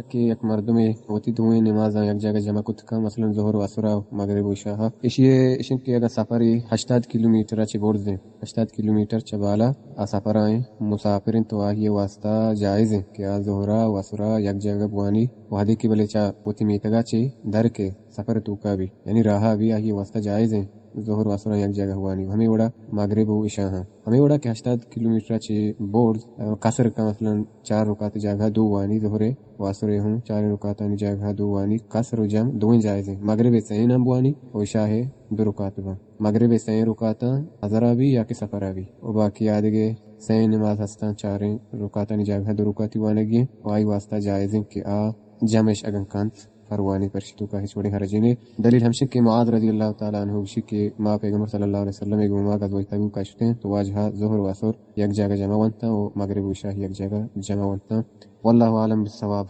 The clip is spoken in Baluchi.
کہ یک مردمے وتی دوئیں نمازاں یک جاگہ جمع کت کن، مثلاً ظہر و عصر ء مغرب و عشاء ء، ایشی ء ایش انت کہ اگاں سفرے ہشتاد کلومیٹر ء چہ برز انت، ہشتاد کلومیٹر چہ بالا آ سفر ء انت، مسافر انت، تو آئی ء واسطہ جائز انت کہ آ ظہر ء و عصر ء یک جاگہ بوانی، وہدے کہ بلے چہ وتی میتگ ء چہ در کے سفر توکا بی، یعنی راہ ء بی، آئی ء واسطہ جائز انت ظہر و عصر ء یک جاگہ وانی، ہمے وڑا مغرب و عشاء ہاں۔ ہمے وڑا کہ ہشتاد کلومیٹر ء چہ برز، ا، قصر کا، مثلاً چار رکعت جاگہ دو وانی ظہر و عصر ہوں، چار رکعتانی جاگہ دو وانی، قصر و جمع دوئیں جائز ہیں۔ مغرب سین ہم بوانی و عشاء دو رکعت بان۔ مغرب سین رکعتاں حضر ء بی یا کہ سفر ء بی۔ و باقی آدگہ سین نماز ہستاں، چاریں رکعتانی جاگہ دو رکعتی وانگی ہیں و آئی واسطہ جائز ہیں کہ آ جمعش اگن کنت۔ پروانی پرشی توکا ہچ وڑیں حرجے نے۔ دلیل ہمشن کہ معاذ رضی اللہ تعالی عنہ گوشی کہ ما پیغمبر صلی اللہ علیہ وسلم ء گوما غزوہ تبوک ء شتیں تو واجہ ظہر و عصر یک جاگہ جمع ونتاں و مغرب و عشاء یک جاگہ جمع ونتاں۔ واللہ اعلم بالصواب۔